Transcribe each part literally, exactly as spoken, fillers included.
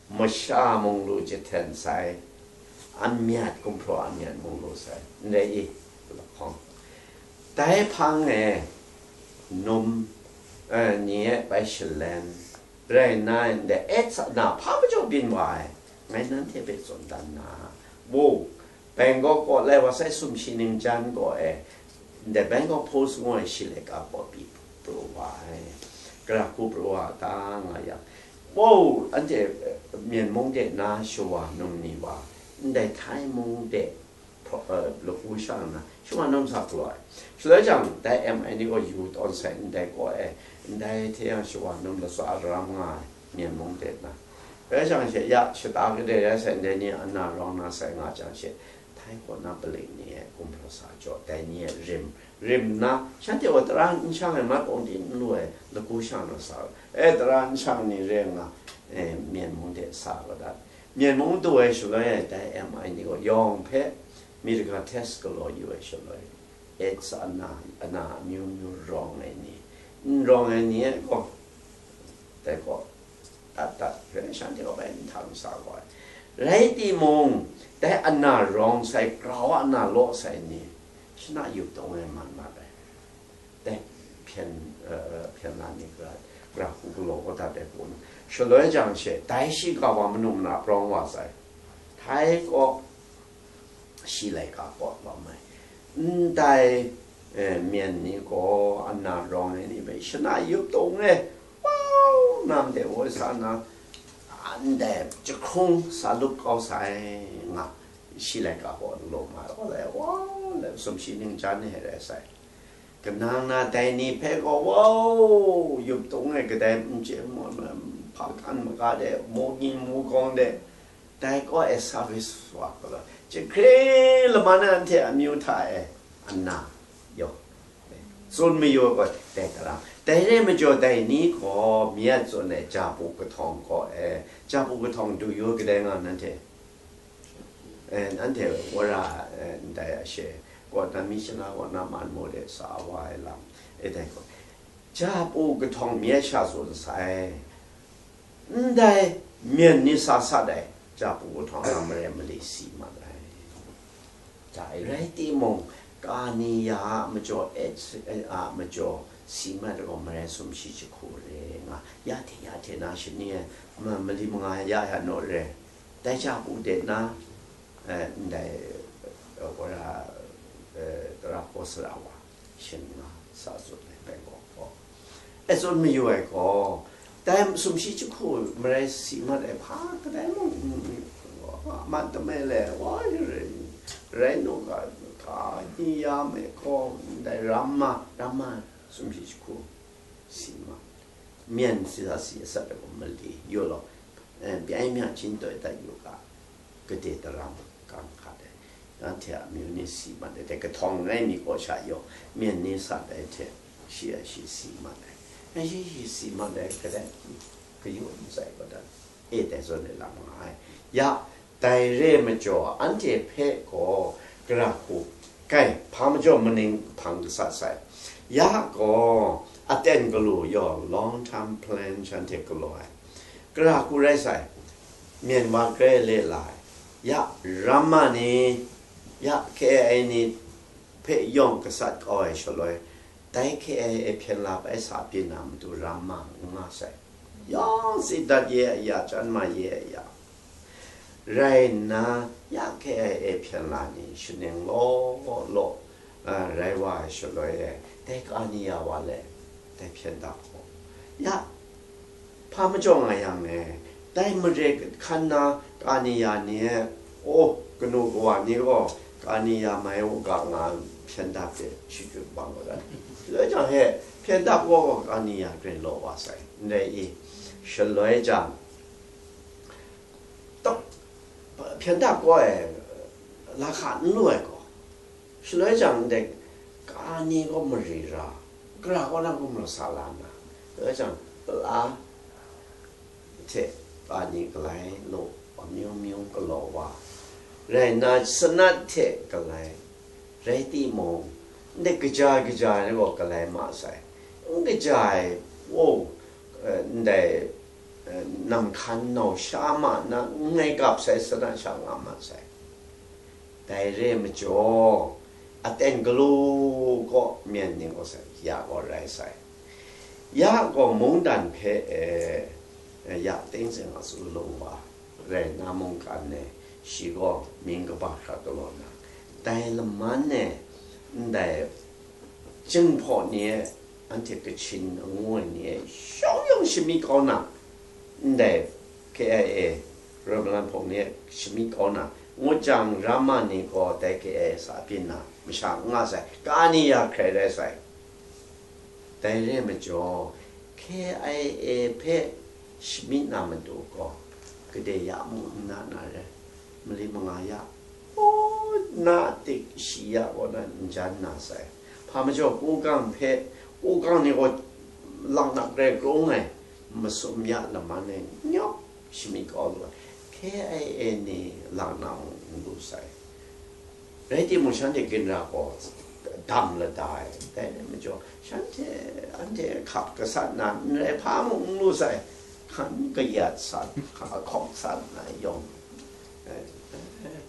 masha mung lu jahten sai, amyat gumhpraw amyat mung lu sai, ndai i lahkawng. Dai hpang e num, eh, ni e bai shalen, rai nna ndai et sa na hpa majaw byin wa ai, ngai nanhte hpe tsun dan na, wo, Bangkok kaw lai wa sai sumshi ningjan kaw e, ndai Bangkok Post ngu ai shi laika kaw pyi pru wa ai, gara hku pru wa ta nga yang, wow, anhte, eh, Myen mung de na shawa num ni wa, ndai Thai mung de pro-, eh, lagu sha nna shawa num sa pru ai. Shaloi jang, dai M I ni gaw yu tawn sai, ndai kaw e, ndai hte yang shawa num latsa ram nga ai, Myen mung de na. Rai jang she, ya, shata kadai rai sai, ndai ni ana rawng na sai nga jang she, Thai kaw na paling ni e gumhpraw sa jaw, dai ni e rim, rim nna, shanhte gaw tara n shang ai, mat kawng di n lu ai, lagu sha na sa, e, tara n shang ni re nga, e, Myen mung de sa ga dat. Myen mung du ai shaloi e, dai M I ni gaw yawng hpe Mirga test galaw yu ai shaloi, et sa na, ana amyu myu rawng ai ni, n rawng ai ni e gaw, dai gaw, dat dat hpe shanhte gaw bai nhtang sa gaw ai. Rai timung, dai ana rawng sai, grau a ana law sai ni, shana yup tawng e man mat ai. Dai hpyen, eh, hpyen na ni gara, gara hku galaw kau dat ai hku nu. Shaloi jang she, dai shiga wa manu mana prawng wa sai. Htai kaw, shi laika kaw lawm ai. Ndai, eh, Myen ni gaw ana rawng ai ni hpe shana yup tawng e, wau, nam de woi sa na, ndai jahkrung sa lup kau sai nga, shi laika kaw lawm ai. Wau lai, wau lai, sumshi ningjan e rai sai. Kanang na dai ni hpe gaw, wau, yup tawng e kadai n chye, hpa kan maga de, mawging mawgawng de, dai kaw e service wa galaw, jahkre laman na anhte amyu hta e, ana, yaw, tsun mayu gaw, dai tarang. Dai re majaw, dai ni gaw, mi a tsun ai, jabu kahtawng kaw e, jabu kahtawng du yu kadai nga nanhte, eh, nanhte wora, eh, ndai a she, kaw na mi shana kaw na man mu de sa wa ai lam, e dai gaw, jabu kahtawng mi a sha tsun sai. Ndai Myen ni sa sat ai, jabu kahtawng na mare mali si mat ai. Dai rai timung, kani ya a majaw, et a majaw, si mat ai gaw mare sumshi jahku re nga, ya hte ya hte na shani ai, ma-, mali manga ya ya naw re, dai jabu de na, eh, ndai, eh, wora, eh, tara hkaw sara wa, shin nga sa tsun ai bai gaw, gaw. E tsun mayu ai gaw, dai sumshi jahku marai si mat ai hpa kadai mung, man tamai le, wa, rai, rai nu ga, ga, ni ya me gaw, ndai ramma, ramma sumshi jahku si mat. Myen si sa si sat ai gaw mali, yu law, eh, byai mya hkying taw dat yu ga, gade daram kang hkat ai, anhte a amyu ni si mat ai, dai kahtawng ai mi kaw sha yawng, Myen ni sat ai hte, shi a shi si mat ai, a shi shi si mat ai, kadai kayu n sai gaw dan, e dai zawn e lam nga ai. Ya, dai re majaw, anhte hpe gaw gara hku, kai, hpa majaw maning hpang gasat sai. Ya gaw, aten galu yawng, long term plan shanhte galaw ai. Gara hku rai sai, Myen wa grai le la ai, ya, ramma ni, ya, K I A ni hpe yawng gasat kau ai shaloi, dai K I A hpyen la bai sa byin na matu ramma n nga sai. Yawng si dat ye a ya, chyan ma ye a ya, rai nna, ya K I A hpyen la ni shaning law law, a, rai wa ai shaloi e, dai kani ya wa le, dai hpyen da hkaw. Ya, hpa majaw nga yang e, dai mare hkan na kani ya ni e, o, kanu kawa ni gaw kani ya mai u ga nga hpyen da hpe shachyut bang gaw dan. Shaloi jang he, hpyen da gaw kani ya grai law wa sai, ndai i, shaloi jang, tok, hpyen da gaw e, lahka n lu ai gaw, shaloi jang ndai kani gaw mari ra, gara kaw na gaw mara sa la nna, shaloi jang, pala hte kani galai law, amyu myu galaw wa, rai nna sanat hte galai, rai timung, ndai kaja kaja ai gaw galai ma sai, n kaja ai, wow, eh, ndai namhkan nau sha ma na, n ngai gap sai, sana sha nga ma sai. Dai re ai majaw, aten galu kaw myen ning gaw sai, ya gaw rai sai. Ya gaw mungdan hpe, eh, ya Tengzing a tsun lung wa rai na mungkan e, shi gaw mying kaba hkra galaw na, dai laman e, ndai Jinghpaw ni e, anhte Kachin ngu ai ni e, shawng yawng shami kau na, ndai K I A, Rawt Malan Hpawng ni e shami kau na, ngut jang, ramma ni gaw dai K I A sa byin na, masha n nga sai, ka ni ya hkrai rai sai. Dai re ai majaw, K I A hpe shami na matu gaw, gade ya mung n na na re, mali manga ya, o, na tik shi ya kaw na n jan na sai. Hpa majaw, Kungkang hpe, Kungkang ni gaw laknak rai krung ai, masum ya laman e nyawp shami kau lu ai, K I A ni laknak mung n lu sai. Rai timung, shanhte ginra gaw dam lada ai, dai rai majaw, shanhte, anhte hkap gasat na, n rai hpa mung n lu sai, hkan kayat sat, hka hkawk sat na yawng, eh, eh,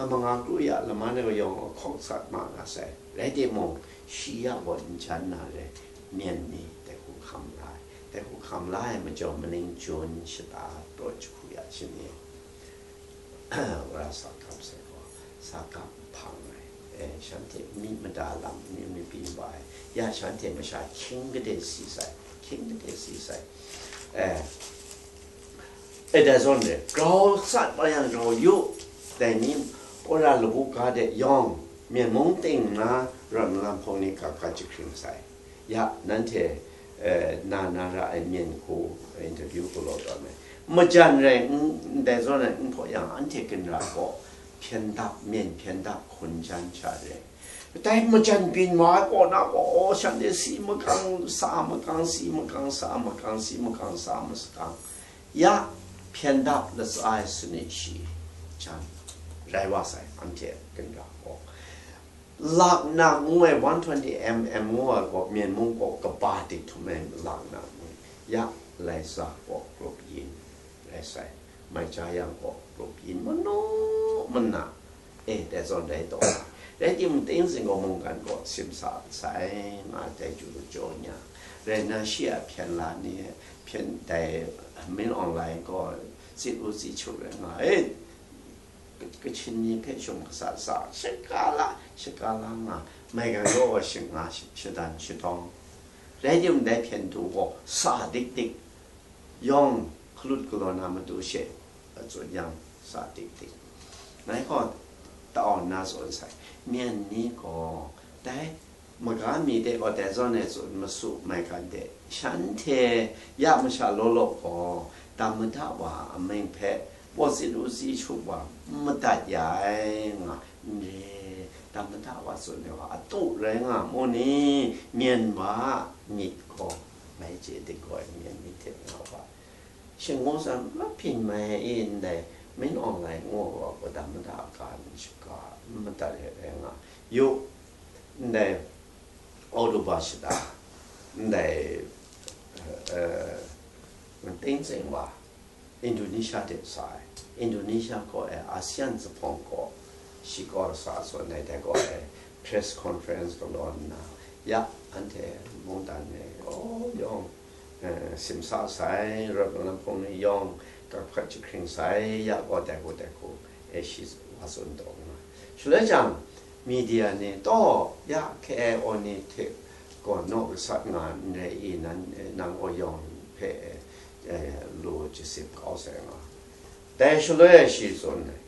a manga kru ya laman e yawng hkawk sat ma nga sai. Rai timung, shi ya gaw n jan na re, myen ni dai hku hkam la ai. Dai hku hkam la ai majaw, maning Jun shata taw jahku ya shani, Wora sa gap sai gaw, sa gap hpang ai, eh, shanhte myit mada lam, myit mabyin wa ai, ya shanhte masha hkying gade si sai, hkying gade si sai. Eh, eh, dai zawn re, grau sat wa yang grau yu, dai ni, wora labu ga de yawng, myen mung ting nna, Rawt Malan Hpawng ni gap hkat jahkring sai. Ya, nanhte, eh, na na ra ai myen hku, eh, interview galaw tawn ai. Majan rai n, ndai zawn ai n hpaw yang, anhte ginra gaw hpyen dap, myen hpyen dap hkun jan sha re. Dai majan byin wa ai kaw na gaw, shanhte si makang, sa makang, si makang, sa makang, si makang, sa makang. Ya, hpyen dap latsa ai sanit shi jan rai wa sai, anhte ginra gaw. Laknak ngu ai, one twenty M M ngu ai gaw, myen mung gaw kaba dik htum ai laknak ngu ai. Ya, Laiza gaw grup yin rai sai, Mai Ja Yang gaw grup yin manu mana, eh, dai zawn rai taw ai. Rai timung, Tengzing gaw mungkan gaw simsa sai nga ai, dai chyu jaw nya, rai nna shi a hpyen la ni, hpyen dai Min Aung Hlaing gaw tsit u tsit chup rai nga ai. Kachin ni hpe shum kasa sa, shaka la, shaka la nga, maigan gaw shing nga, shi-, shadan shatawng. Rai timung, dai hpyen du gaw sa dik dik, yawng hkalut galaw na matu she, a tsun yang, sa dik dik. Ngai gaw ta-aw nna tsun sai, myen ni gaw dai maga mi de gaw dai zawn e tsun masu maigan de, shanhte ya masha law law gaw, dam mada wa a amying hpe paw tsit u tsit chup wa n madat ya ai nga, n re, dam mada wa tsun ai wa a tu rai nga mu ni, myen wa a myit gaw mai chye dik gaw ai, myen myit hte nga wa. Shangun san, la hpyin mai e, ndai Min Aung Hlaing ngu ai wa gaw dam mada a ga n shaga, n madat ai rai nga. Yu, ndai October shata, ndai, eh, eh, Tengzing wa, Indonesia de sa ai. Indonesia gaw e, ASEAN zuphpawng gaw, shi gaw sa tsun ai, dai gaw e, press conference galaw nna, ya, anhte mungdan e, oh, yawng, eh, simsa sai, Rawt Malan Hpawng ni yawng gap hkat jahkring sai, ya gaw dai hku dai hku, e shi wa tsun taw nga. Shaloi jang, media ni taw, ya, K I O ni hte gaw naw gasat nga n rai i, nan, eh, nang gaw yawng hpe, eh, lu jasip kau sai nga. Dai shaloi shi tsun ai,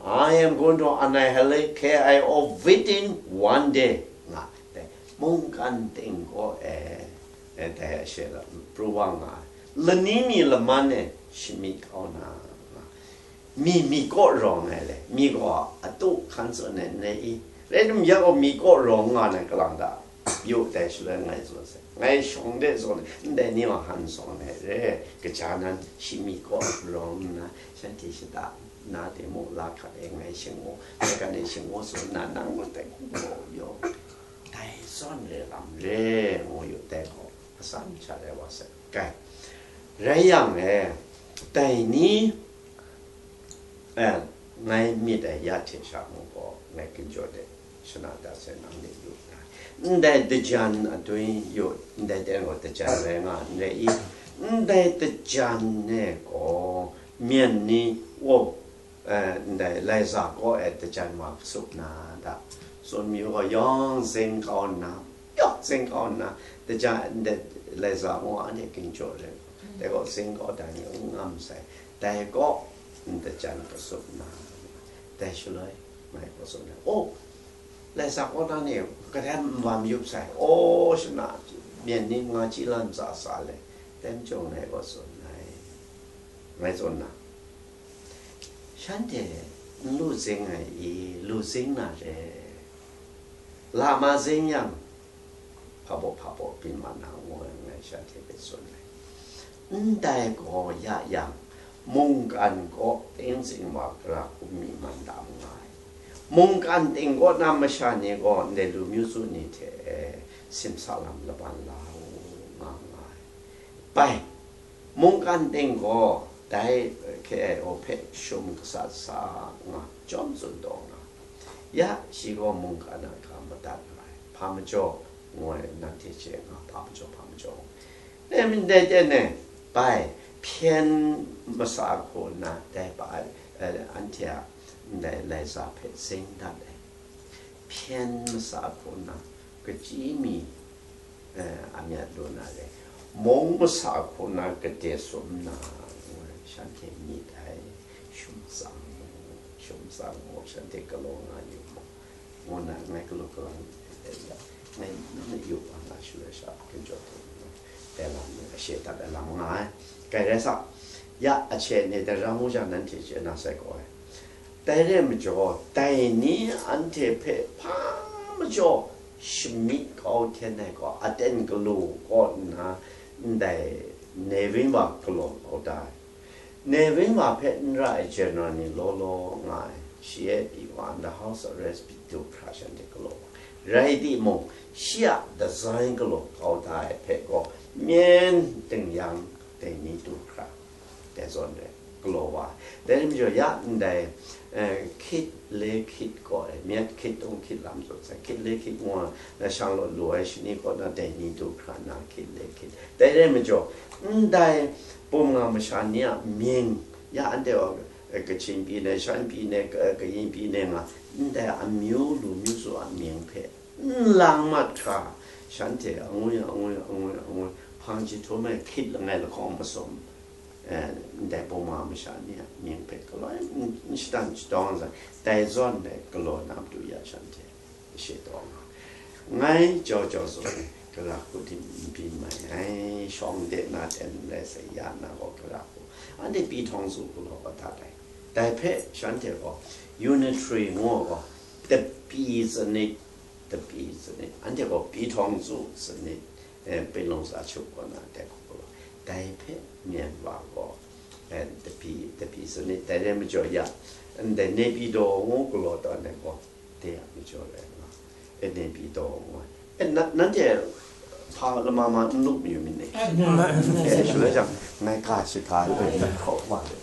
"I am going to annihilate K I O within one day," nga. Dai mungkan ting gaw e, e, dai she la, pru wa nga ai. Lani mi laman e shami kau na, nga. Mi, mi kaw rawng ai le, mi gaw a tu hkan tsun ai n rai i? Rai num, ya gaw mi kaw rawng nga na kalang ta? Yu dai shaloi ngai tsun sai. Ngai shawng de zawn, ndai ni wa han sawng ai re, kaja nan shi mi kaw rawng nna, shanhte shata na de mu la hkat e ngai shangu, ngai kan e shangu tsun nna, nang gaw dai hku gaw yaw, dai zawn re lam re, ngu yu dai gaw, asan sha rai wa sai. Kai, Rai yang e, dai ni, eh, ngai myit ai ya hte sha mung gaw, ngai ginjaw de shana dat sai, nang de yu na. Ndai dajan adun yu, ndai ten gaw dajan rai nga n rai i, ndai dajan e gaw, myen ni, wo, eh, ndai laiza kaw e dajan wa kasup na da, tsun mayu gaw, yawng zing kau nna, yawng zing kau nna, dajan, ndai laiza ngu anhte ginjaw rai, dai gaw zing kau dan ni n ngam sai, dai kaw n dajan kasup na, dai shaloi ngai gaw tsun ai, o, laiza kaw na ni kadai n wa mayup sai, o, shana, myen ni nga chyi lan tsa sa le, dai majaw ngai gaw tsun ai, ngai tsun na, shanhte n lu zing ai i, lu zing na re, la ma zing yang, hpa baw hpa baw byin ma na, ngu ai ngai shanhte hpe tsun ai. Ndai gaw ya yang, mungkan kaw tingzing wa gara hkum mi man da nga ai. Mungkan ting kaw na masha ni gaw ndai lu myu tsu ni hte e simsa lam laban la u nga nga ai. Bai, mungkan ting gaw dai K I O hpe shum gasat sa nga, chyawm tsun taw nga, ya, shi gaw mungkan a ga madat nga ai, hpa majaw, ngu ai, nanhte chye nga, hpa majaw, hpa majaw, e, ndai ten e, bai, hpyen masa hku nna dai ba, eh, anhte a ndai laiza hpe zing dat ai. Hpyen masa hku nna, kachyi mi, eh, a myat lu na re, mung masa hku nna gade sum na, shanhte myit ai, shum tsang mu, shum tsang mu, shanhte galaw nga yu mu, ngu na ngai galu galang ai, ngai nang yu wa nga shaloi sha, ginjaw hte ngai dai lam ni ashe dat ai lam nga ai. Kai rai sa, ya, ahte ni dai ra mu jang, nanhte chye na sai gaw ai. Dai rai majaw, dai ni anhte hpe hpa majaw shamyit kau hten ai gaw, aten galu kaw nna ndai Nehemiah galaw kau da ai. Nehemiah hpe n ra ai general ni law law nga ai, shi e pyi wa nna house arrest pyi du hkra shanhte galaw wa. Rai timung, shi a design galaw kau da ai hpe gaw, myen ting yang dai ni du hkra, dai zawn re, galaw wa. Dai rai majaw, ya ndai, eh, hkit le hkit gaw, eh, myit hkit tung hkit lam zawn sai, hkit le hkit ngu na, shang law lu ai shani kaw na dai ni du hkra na, hkit le hkit. Dai rai majaw, ndai bum nga masha ni a mying, ya anhte gaw, eh, Kachin pyi ne, Shan pyi ne, Ka-, Kayin pyi ne nga, ndai amyu lu myu tsu a mying hpe n lang mat hkra, shanhte angwi, angwi, angwi, angwi, hpang jahtum e hkit langai lahkawng masum, eh, ndai bum nga masha ni a mying hpe galaw n, n shatan shadawng ai, dai zawn dai galaw na matu ya shanhte she taw nga. Ngai jau jau zawn, gara hku tim n byin mai ai, shawng de na ten n rai sai, ya na gaw gara hku, anhte pi htawng tsu galaw wa dat ai. Dai hpe shanhte gaw unitary ngu gaw, tapi sanit, tapi sanit, anhte gaw pi htawng tsu sanit, eh, Penlung sa chup kaw na dai hku galaw, dai hpe myen wa gaw, eh, tapi, tapi sanit, dai rai majaw ya, ndai Naypyidaw ngu galaw tawn ai gaw, dai a majaw rai nga, eh, Naypyidaw ngu ai. Eh, na-, nanhte hpa lama ma n lup mayu myit ni? Eh, shaloi jang, ngai ga shaga ai, hkawk wa ai.